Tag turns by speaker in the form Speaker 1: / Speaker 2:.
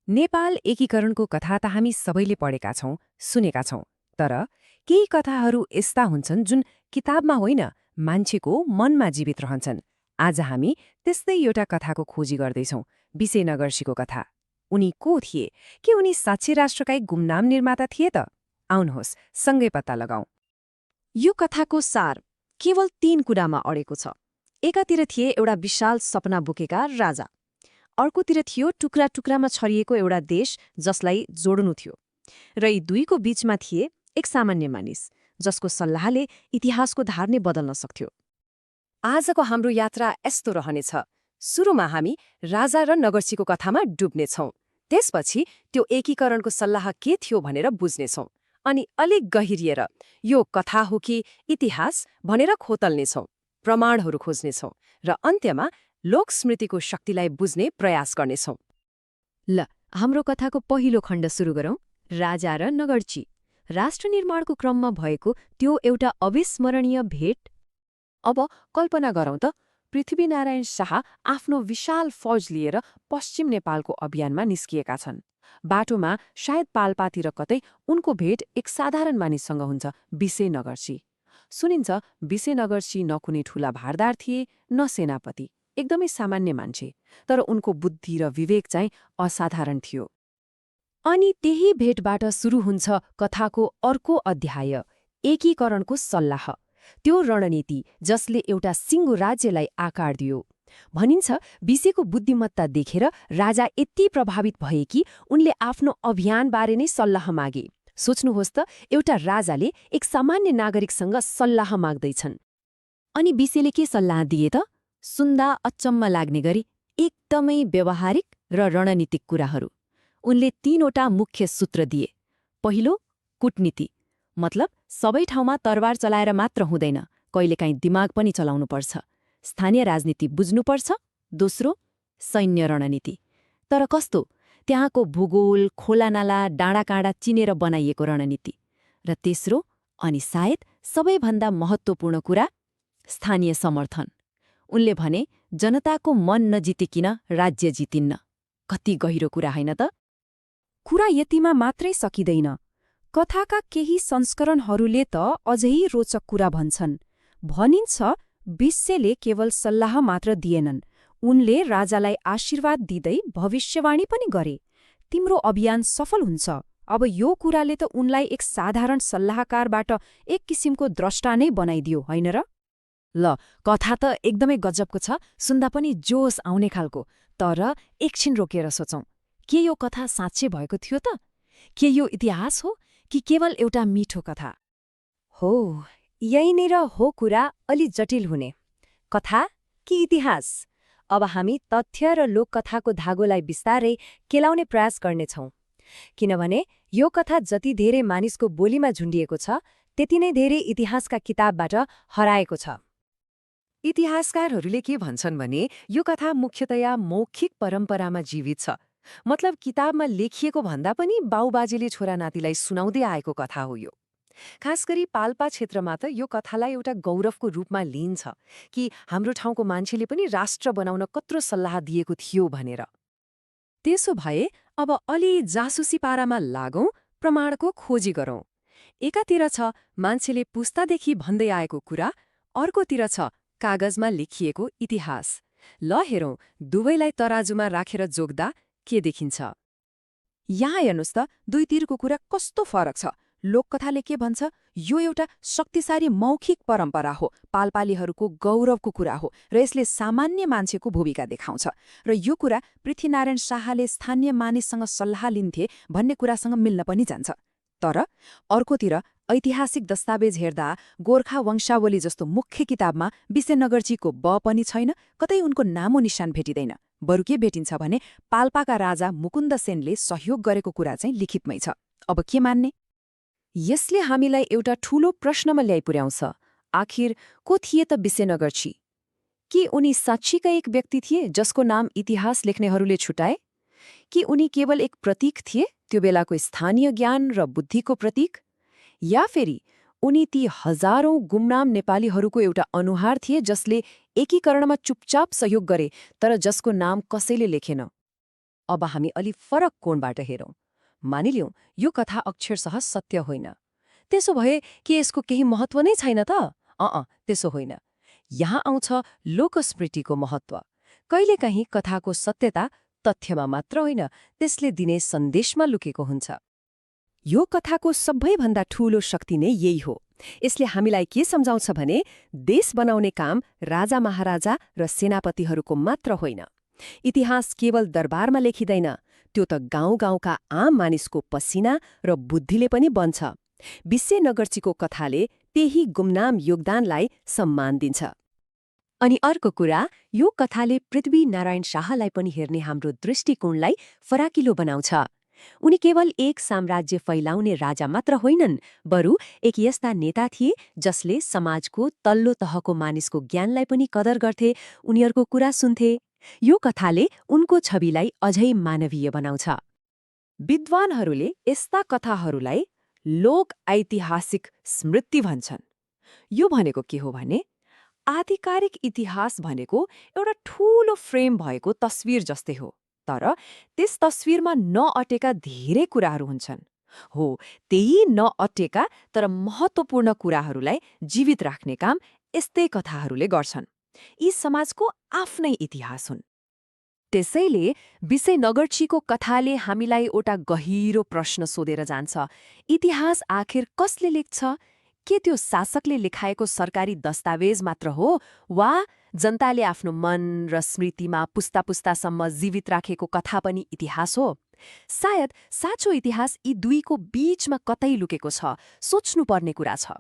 Speaker 1: नेपाल एकीकरणको कथा त हामी सबैले पढेका छौं, सुनेका छौं। तर केही कथाहरू यस्ता हुन्छन् जुन किताबमा होइन, मान्छेको मनमा जीवित रहन्छन्। आज हामी त्यस्तै एउटा कथाको खोजी गर्दैछौं, विशेनगर्सीको कथा। उनी को थिए? के उनी साक्षी राष्ट्रका एक गुमनाम निर्माता थिए त? आउनुहोस्, सँगै पत्ता लगाउँ।
Speaker 2: यो कथाको सार केवल 3 कुरामा अडेको छ। एकातिर थिए एउटा विशाल सपना बोकेका राजा, अर्कोतिर थियो टुक्रा टुक्रामा छरिएको एउटा देश जसलाई जोड्नु थियो, र यी दुईको बीचमा थिए एक सामान्य मानिस जसको सल्लाहले इतिहासको धार नै बदल्न सक्थ्यो।
Speaker 1: आजको हाम्रो यात्रा यस्तो रहनेछ। सुरुमा हामी राजा र नगर्सीको कथामा डुब्नेछौं। त्यसपछि त्यो एकीकरणको सल्लाह के थियो भनेर बुझ्नेछौं। अनि अलिक गहिरिएर यो कथा हो कि इतिहास भनेर खोतल्नेछौं, प्रमाणहरू खोज्नेछौं र अन्त्यमा लोकस्मृतिको शक्तिलाई बुझ्ने प्रयास गर्नेछौं।
Speaker 2: ल, हाम्रो कथाको पहिलो खण्ड सुरु गरौँ। राजा र नगर्ची। राष्ट्र निर्माणको क्रममा भएको त्यो एउटा अविस्मरणीय भेट।
Speaker 1: अब कल्पना गरौँ त, पृथ्वीनारायण शाह आफ्नो विशाल फौज लिएर पश्चिम नेपालको अभियानमा निस्किएका छन्। बाटोमा सायद पाल्पातिर कतै उनको भेट एक साधारण मानिससँग हुन्छ, विशेनगर्सी। सुनिन्छ विशेनगर्सी न कुनै ठूला भारदार थिए, न सेनापति, एकदमै सामान्य मान्छे। तर उनको बुद्धि र विवेक चाहिँ असाधारण थियो। अनि त्यही भेटबाट सुरु हुन्छ कथाको अर्को अध्याय, एकीकरणको सल्लाह। त्यो रणनीति जसले एउटा सिङ्गो राज्यलाई आकार दियो। भनिन्छ विशेको बुद्धिमत्ता देखेर राजा यति प्रभावित भए कि उनले आफ्नो अभियानबारे नै सल्लाह मागे। सोच्नुहोस् त, एउटा राजाले एक सामान्य नागरिकसँग सल्लाह माग्दैछन्। अनि विशेले के सल्लाह दिए त? सुन्दा अचम्म लाग्ने गरी एकदमै व्यवहारिक र रणनीतिक कुराहरू। उनले 3वटा मुख्य सूत्र दिए। पहिलो, कूटनीति, मतलब सबै ठाउँमा तरबार चलाएर मात्र हुँदैन, कहिलेकाहीँ दिमाग पनि चलाउनुपर्छ। स्थानीय राजनीति बुझ्नुपर्छ। दोस्रो, सैन्य रणनीति, तर कस्तो? त्यहाँको भूगोल, खोलानाला, डाँडाकाँडा चिनेर बनाइएको रणनीति। र तेस्रो, अनि सायद सबैभन्दा महत्त्वपूर्ण कुरा, स्थानीय समर्थन। उनले भने जनताको मन नजितिकिन राज्य जितिन्न। कति गहिरो कुरा होइन त?
Speaker 3: कुरा यतिमा मात्रै सकिँदैन। कथाका केही संस्करणहरूले त अझै रोचक कुरा भन्छन्। भनिन्छ विशेले केवल सल्लाह मात्र दिएनन्, उनले राजालाई आशीर्वाद दिँदै भविष्यवाणी पनि गरे, तिम्रो अभियान सफल हुन्छ। अब यो कुराले त उनलाई एक साधारण सल्लाहकारबाट एक किसिमको द्रष्टा नै बनाइदियो, होइन र?
Speaker 1: ल, कथा त एकदमै गजबको छ, सुन्दा पनि जोस आउने खालको। तर एकछिन रोकेर सोचौं, के यो कथा साँच्चै भएको थियो त? के यो इतिहास हो कि केवल एउटा मिठो कथा?
Speaker 2: हो, यहीँनिर हो कुरा अलि जटिल हुने। कथा कि इतिहास? अब हामी तथ्य र लोककथाको धागोलाई बिस्तारै केलाउने प्रयास गर्नेछौँ। किनभने यो कथा जति धेरै मानिसको बोलीमा झुन्डिएको छ, त्यति नै धेरै इतिहासका किताबबाट हराएको छ।
Speaker 1: इतिहासकारहरूले के भन्छन् भने यो कथा मुख्यतया मौखिक परम्परामा जीवित छ। मतलब किताबमा लेखिएको भन्दा पनि बाउबाजेले छोरा नातिलाई सुनाउँदै आएको कथा हो यो। खास गरी पाल्पा क्षेत्रमा त यो कथालाई एउटा गौरवको रूपमा लिइन्छ कि हाम्रो ठाउँको मान्छेले पनि राष्ट्र बनाउन कत्रो सल्लाह दिएको थियो भनेर। त्यसो भए अब अलि जासुसी पारामा लागौं, प्रमाणको खोजी गरौं। एकातिर छ मान्छेले पुस्तादेखि भन्दै आएको कुरा, अर्कोतिर छ कागजमा लेखिएको इतिहास। ल हेरौं, दुवैलाई तराजुमा राखेर जोग्दा के देखिन्छ?
Speaker 3: यहाँ हेर्नुहोस् त, दुईतिरको कुरा कस्तो फरक छ। लोककथाले के भन्छ? यो एउटा शक्तिशाली मौखिक परम्परा हो, पालपालीहरूको गौरवको कुरा हो, र यसले सामान्य मान्छेको भूमिका देखाउँछ। र यो कुरा पृथ्वीनारायण शाहले स्थानीय मानिससँग सल्लाह लिन्थे भन्ने कुरासँग मिल्न पनि जान्छ। तर अर्कोतिर ऐतिहासिक दस्तावेज हेर्दा गोर्खा वंशावली जस्तो मुख्य किताबमा विशेनगर्जीको ब पनि छैन, कतै उनको नामो निशान भेटिँदैन। बरु के भेटिन्छ भने पाल्पाका राजा मुकुन्द सेनले सहयोग गरेको कुरा चाहिँ लिखितमै छ। अब के मान्ने? यसले हामीलाई एउटा ठूलो प्रश्नमा ल्याइपुर्याउँछ। आखिर को थिए त विशेनगर्जी? कि उनी साँच्चीकै एक व्यक्ति थिए जसको नाम इतिहास लेख्नेहरूले छुटाए? कि उनी केवल एक प्रतीक थिए, त्यो बेलाको स्थानीय ज्ञान र बुद्धिको प्रतीक? या फेरि उनी ती हजारौं गुमनाम नेपालीहरूको एउटा अनुहार थिए जसले एकीकरणमा चुपचाप सहयोग गरे, तर जसको नाम कसैले लेखेन?
Speaker 2: अब हामी अलि फरक कोणबाट हेरौँ। मानिलिउँ यो कथा अक्षरशः सत्य होइन। त्यसो भए के यसको केही महत्त्व नै छैन त? त्यसो होइन। यहाँ आउँछ लोकस्मृतिको महत्त्व। कहिलेकाहीँ कथाको सत्यता तथ्यमा मात्र होइन, त्यसले दिने सन्देशमा लुकेको हुन्छ। यो कथाको सबैभन्दा ठूलो शक्ति नै यही हो। यसले हामीलाई के सम्झाउँछ भने देश बनाउने काम राजा महाराजा र सेनापतिहरूको मात्र होइन। इतिहास केवल दरबारमा लेखिँदैन, त्यो त गाउँ-गाउँका आम मानिसको पसिना र बुद्धिले पनि बन्छ। विश्व नगर्चीको कथाले त्यही गुमनाम योगदानलाई सम्मान दिन्छ। अनि अर्को कुरा, यो कथाले पृथ्वीनारायण शाहलाई पनि हेर्ने हाम्रो दृष्टिकोणलाई फराकिलो बनाउँछ। उनी केवल एक साम्राज्य फैलाउने राजा मात्र होइनन्, बरु एक यस्ता नेता थिए जसले समाजको तल्लो तहको मानिसको ज्ञानलाई पनि कदर गर्थे, उनीहरूको कुरा सुन्थे। यो कथाले उनको छविलाई अझै मानवीय बनाउँछ।
Speaker 1: विद्वानहरूले यस्ता कथाहरूलाई लोक ऐतिहासिक स्मृति भन्छन्। यो भनेको के हो भने आधिकारिक इतिहास भनेको एउटा ठूलो फ्रेम भएको तस्विर जस्तै हो, तर त्यस तस्विरमा नअटेका धेरै कुराहरू हुन्छन्। हो, त्यही नअटेका तर महत्त्वपूर्ण कुराहरूलाई जीवित राख्ने काम यस्तै कथाहरूले गर्छन्। यी समाजको आफ्नै इतिहास हुन्। त्यसैले विषय नगर्चीको कथाले हामीलाई एउटा गहिरो प्रश्न सोधेर जान्छ। इतिहास आखिर कसले लेख्छ? के त्यो शासकले लेखाएको सरकारी दस्तावेज मात्र हो, वा जनताले आफ्नो मन र स्मृतिमा पुस्ता पुस्तासम्म जीवित राखेको कथा पनि इतिहास हो? सायद साँचो इतिहास यी दुईको बीचमा कतै लुकेको छ। सोच्नुपर्ने कुरा छ।